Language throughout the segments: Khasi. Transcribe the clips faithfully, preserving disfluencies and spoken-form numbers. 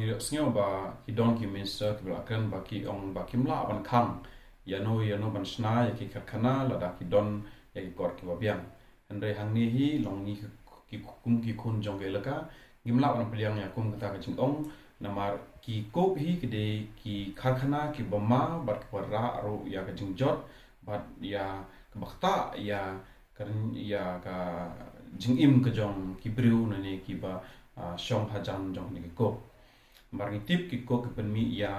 Ïohsngew ba ki don ki minister kiba la kren ba ki ong ba kim lah ban khang ïano ïano ban shna ïa ki karkhana lada ki don ïa ki kot kiba biang. Hynrei hangne hi long ngi ki, ki kum ki khun jong ka elaka ngim lah ban pdiang ïa kum kata ka jingong, namar ki coke hi ki dei ki karkhana kiba ma bad kiba rah ruh ïa ka jingjot bad ïa kaba ktah ïa ka, ïa ka jingim ka jong ki briew nangne kiba, ah, shong hajan jong kine ki coke. Namar ngi tip ki coke ki pynmih ïa,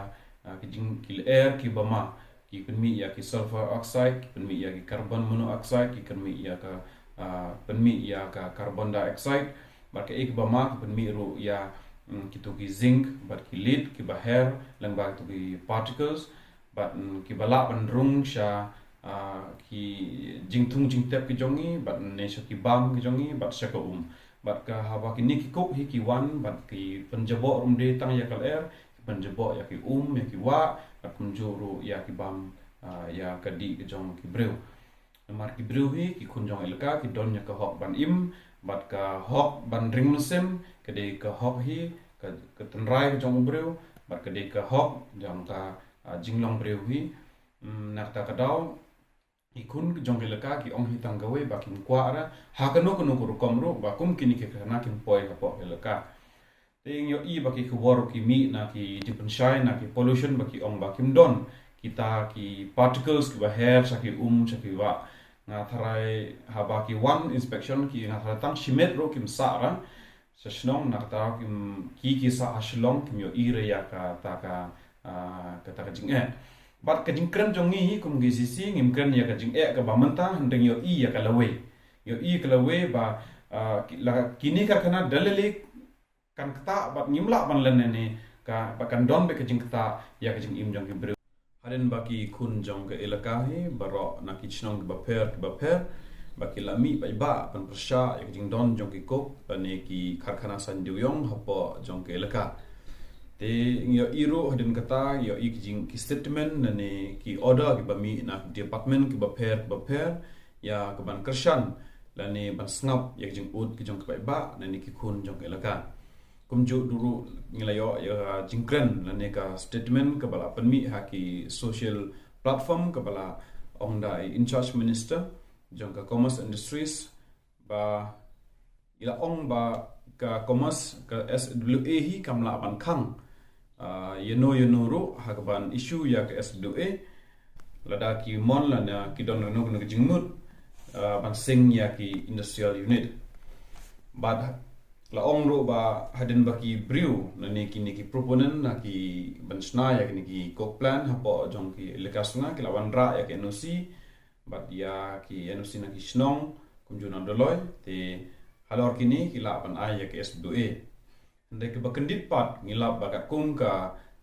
ah, ki jing, ki lyer kiba ma, ki pynmih ïa ki sulfur oxide, ki pynmih ïa ki carbon monoxide, ki pynmih ïa ka, ah, pynmih ïa ka carbon dioxide. Bad kaei kaba ma ki pynmih ruh ïa, mm, kito ki zinc bad ki lead kiba her lyngba kito ki particles. Bad, mm, kiba lah ban rung sha, ah, ki jingthung jingtep ki jong ngi bad ne sha ki bam ki jong ngi bad sha ka um. Bad ka haba kine ki coke hi ki wan bad ki pynjaboh ruh ym dei tang ïa ka lyer, ki pynjaboh ïa ki um, ïa ki wah, bad kumjuh ruh ïa ki bam, ah, ïa ka dih ka jong ki briew. Namar ki briew hi ki khun jong ka elaka ki don ïa ka hok ban im bad ka hok ban ring mynsiem, ka dei ka hok hi ka, ka tynrai ka jong u briew bad ka dei ka hok jong ka, ah, jinglong briew hi. Mm, na kata ka daw ki khun jong ka elaka ki ong hi tang kawei ba kim kwah ra ha kano kano ka rukom ruh ba kum kine ki karkhana kim poi hapoh ka elaka. Te ngi ïohi ba ki khubor ki mih na ki jingpynshai na ki pollution ba ki ong ba kim don kita ki particles kiba her sha ki um sha ki wah. Nga tharai haba ki wan inspection ki nga tharai tang shimet ruh kim sah ra sha shnong, na kata kim, ki ki sah ha Shillong kim ïohi re ïa kata ka, ah, kata ka jingeh. Bad ka jingkren jong ngi hi kum ki C C ngim kren ïa ka jingeh kaba mynta, hynrei ngi ïohi ïa ka lawei. Ngi ïohi ka lawei ba, ah, ki, la, kine ki karkhana da lei lei kan ktah bad ngim lah ban len ne ka, ba kan don beit ka jingktah ïa ka jingim jong ki briew. Hadien ba ki khun jong ka elaka hi baroh na ki shnong kiba pher kiba pher ba ki la mih paidbah ban pyrshah ïa ka jingdon jong ki coke lane ki karkhana saiñ dewiong hapoh jong ka elaka. Te ngi ïohi ruh hadien kata ngi ïohi ki jing, ki statement lane ki order kiba mih na ki department kiba pher kiba pher ïa ka ban kyrshan lane ban sngap ïa ka jingud ki jong ki paidbah lane ki khun jong ka elaka. Kumjuh ruh ngi la ïoh ïa ka jingkren lane ka statement kaba la pynmih ha ki social platform kaba la ong da i in charge minister jong ka Commerce Industries ba i la ong ba ka commerce, ka S W A hi kam lah ban khang, ah, ïano ïano ruh ha ka ban issue ïa ka S W A. Lada ki mon lane ki don kano kano ka jingmut, ah, ban sing ïa ki industrial unit. Bad la ong ruh ba hadien ba ki briew lane kine ki proponent na ki ban shna ïa kine ki coke plant hapoh jong ki elaka Shnong ki la wanrah ïa ki N O C bad ïa ki N O C na ki shnong kumjuh na Dolloi, te halor kine ki lah ban ai ïa ka S W A. Hynrei kaba kyndit pat ngi lap ba katkum ka,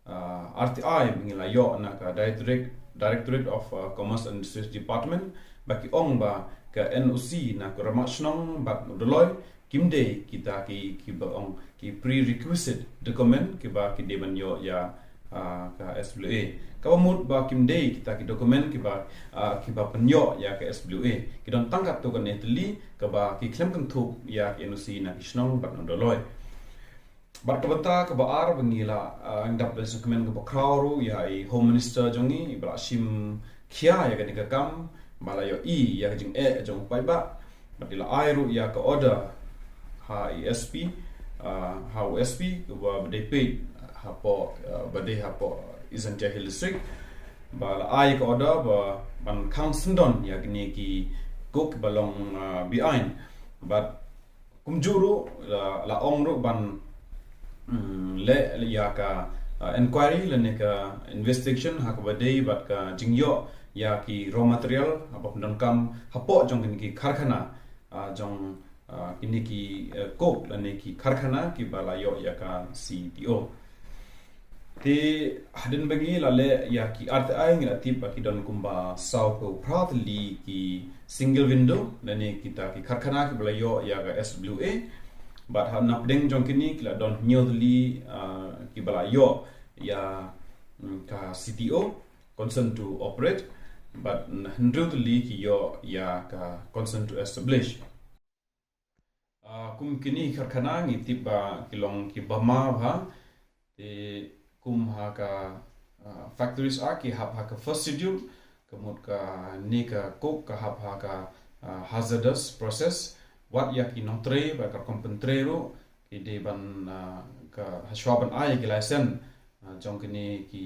ah, R T I ba ngi la ïoh na ka Directorate, Directorate of, ah, Commerce and Industries Department ba ki ong ba ka N O C na ka Ramat Shnong bad Dolloi kim dei kita ki, kiba ong ki prerequisite document kiba ki dei ban ïoh ïa, ah, ka S W A. Kaba mut ba kim dei kita ki document kiba, ah, kiba pynïoh ïa ka S W A. Ki don tang katto katne tylli kaba ki khlem kynthup ïa ka N O C na ki shnong bad na Dolloi. Bad kaba ta kaba ar ba ngi la, ah, ngi dap da jingkmen kaba khraw ruh ïa i Home Minister jong ngi ba la shim khia ïa kane ka kam ba la ïohi ïa ka jingeh jong u paidbah. Bad i la ai ruh ïa ka order ha i S P, ah, ha u S P kaba ba dei peit hapoh, ah, ba dei hapoh East Jaintia Hills District. Ba la ai ka order ba ban khang syndon ïa kine ki coke ba long, ah, beaiñ. Bad kumjuh ruh la, la ong ruh ban, mm, leh ïa ka, ah, inquiry lane ka investigation ha kaba dei bad ka jingïoh ïa ki raw material haba pyndonkam hapoh jong kine ki karkhana, ah, jong, ah, kine ki, eh, coke lane ki karkhana kiba la ïoh ïa ka C T O. Te hadien ba ngi la leh ïa ki R T I ngi la tip ba ki don kumba saw phew phra tylli ki single window lane kita ki karkhana kiba la ïoh ïa ka S W A. Bad ha na pdeng jong kine ki la don hynñiew tylli, ah, kiba la ïoh ïa, mm, ka C T O, consent to operate. Bad hynriew tylli ki ïoh ïa ka consent to establish. Ah, kum kine ki karkhana ngi tip ba ki long kiba ma bha. Te kum ha ka uh, Factories Act ki hap ha ka first schedule, ka mut kane ka coke ka hap ha ka uh, hazardous process, wat ïa ki nongtrei bad ka rukom pyntrei ruh ki dei ban uh, ka hashwa ban ai ïa ki license uh, jong kine ki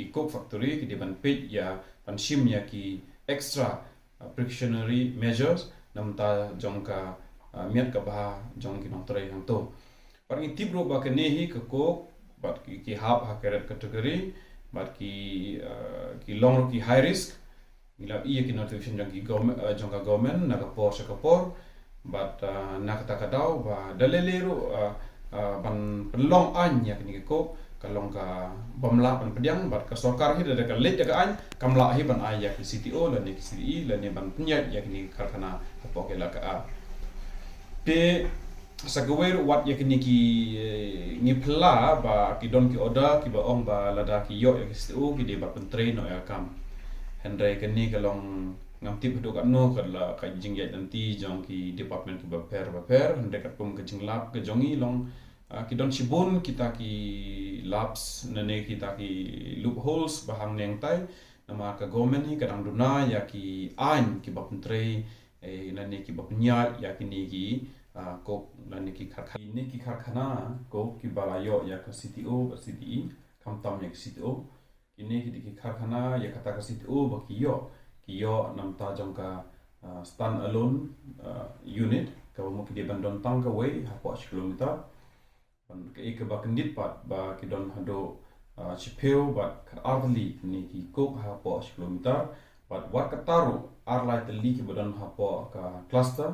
i coke factory ki dei ban peit ïa ban shim ïa ki extra uh, precautionary measures namar jong ka uh, miat ka bha jong ki nongtrei hangto. Bad ngi tip ruh ba kane hi ka coke bad ki, ki hap ha ka red category bad ki uh, ki long ruh ki high risk. Ngi la ïohi ïa ki notification jong ki government uh, jong ka government na ka por sha ka por. Bad uh, na kata ka daw ba da lei lei ruh uh, uh, ban pynlong aiñ ïa kine ki coke ka long ka bym lah ban pdiang bad ka sorkar hi da ka leit da ka aiñ kam lah hi ban ai ïa ki C T O lane ki C T E lane ban pynïaid ïa kine ki karkhana hapoh ka elaka. Te sa kawei ruh wat ïa kine ki eh, ngi phylla ba ki don ki order kiba ong ba lada ki ïoh ïa ki C T O ki dei ban pyntrei noh ïa ka kam. Hynrei kane ka long ngam tip haduh katno ka la ka jingïaid lynti jong ki department kiba pher ba pher, hynrei katkum ka jinglap ka jong ngi long uh, ki don shibun kita ki laps lane kita ki loopholes ba hangne hangtai. Namar ka government hi ka dang duna ïa ki aiñ kiba pyntrei eh, lane kiba pynïaid ïa kine ki uh, coke lane ki karkhana. Kine ki karkhana coke kiba la ïoh ïa ka C T O bad C T E, khamtam ïa ka C T O. Kine ki dei ki karkhana ïa kata ka C T O ba ki ïoh, ki ïoh namar jong ka uh, stand alone uh, unit kaba mut ki dei ban don tang kawei hapoh shi kilometer. Bad kaei kaba kyndit pat ba ki don haduh uh, shiphew bad khatar tylli kine ki coke hapoh shi kilometer. Bad wat kata ruh ar lai tylli kiba don hapoh ka cluster.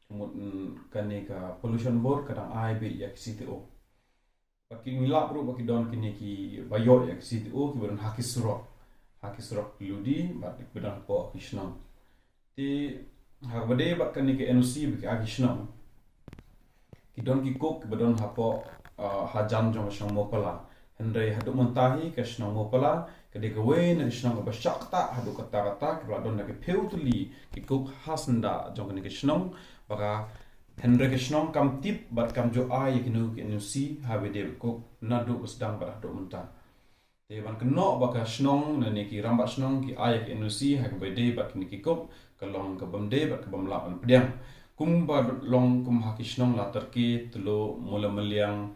Ka mut mm, kane ka pollution board ka dang ai beit ïa ki C T O. Bad ki ngi lap ruh ba ki don kine kiba ïoh ïa ki C T O kiba don ha ki surok. Ha ki surok ludi bad kiba don hapoh ki shnong. Te ha kaba dei bad kane ka N O C ba ki ai ki shnong. Ki don ki coke kiba don hapoh uh, hajan jong ka shnong Mopala. Hynrei haduh mynta hi ka shnong Mopala ka dei kawei na ka shnong kaba shah ktah haduh katta katta kiba la don da ki phew tylli ki coke ha syndah jong kane ka shnong. Ba ka hynrei ka shnong kam tip bad kam ju ai ïa kino ki N O C ha ba dei bad coke naduh ba sdang bad haduh mynta. Te ban kynnoh ba ka shnong lane ki rangbah shnong ki ai ïa ki N O C ha kaba dei bad kine ki coke ka long ka bym dei bad ka bym lah ban pdiang. Kumba long kum ha ki shnong Latyrki, Tuluk, Mawlamyliang,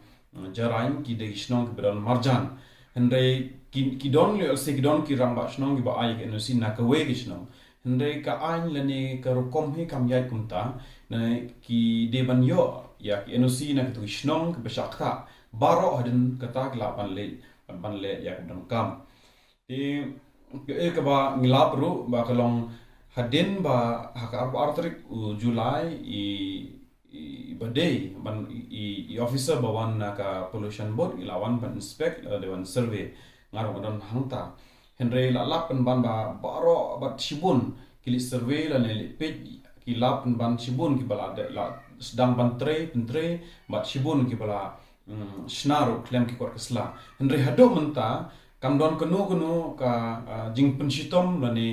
Jarain ki dei ki shnong kiba don marjan. Hynrei ki, ki don lehse ki don ki rangbah shnong kiba ai ïa ki N O C na kawei ki shnong. Hynrei ka aiñ lane ka rukom hi kam ïaid kumta. Na ki dei ban ïoh ïa ki N O C na kito ki shnong kiba shah ktah. Baroh hadien kata ki lah ban leh ban leh ïa ka donkam. Te kaei kaba ngi lap ruh ba ka long hadien ba ha ka arphew ar tarik u July i i ba dei ban i, i officer ba wan na ka pollution board i la wan ban inspect la dei ban survey. Nga ruh nga don hangta. Hynrei la lap pynban ba baroh bad shibun ki leit survey lane leit peit ki lap pynban shibun kiba la dei la sdang ban trei pyntrei bad shibun kiba la mm, shna ruh khlem ki kot ka sla. Hynrei haduh mynta kam don kano kano ka uh, jingpynshitom lane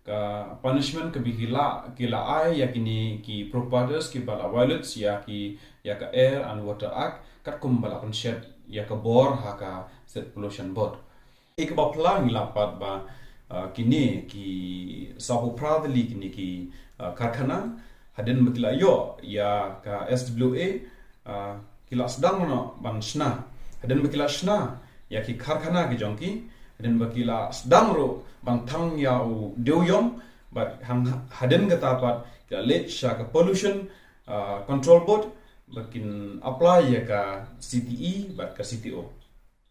ka punishment kaba ki la ki la ai ïa kine ki proprietors kiba la violate ïa ki ïa ka Air and Water Act katkum ba la pynshet ïa ka bor ha ka State Pollution Board. Ïa kaba phylla ngi lap pat ba uh, kine ki sawphew phra tylli kine ki uh, karkhana hadien ba ki la ïoh ïa ka S W A uh, ki la sdang noh ban shna. Hadien ba ki la shna ïa ki karkhana ki jong ki, hadien ba ki la sdang ruh ban thang ïa u dewïong bad hang hadien kata pat ki la leit sha ka pollution uh, control board ba kin apply ïa ka C T E bad ka C T O.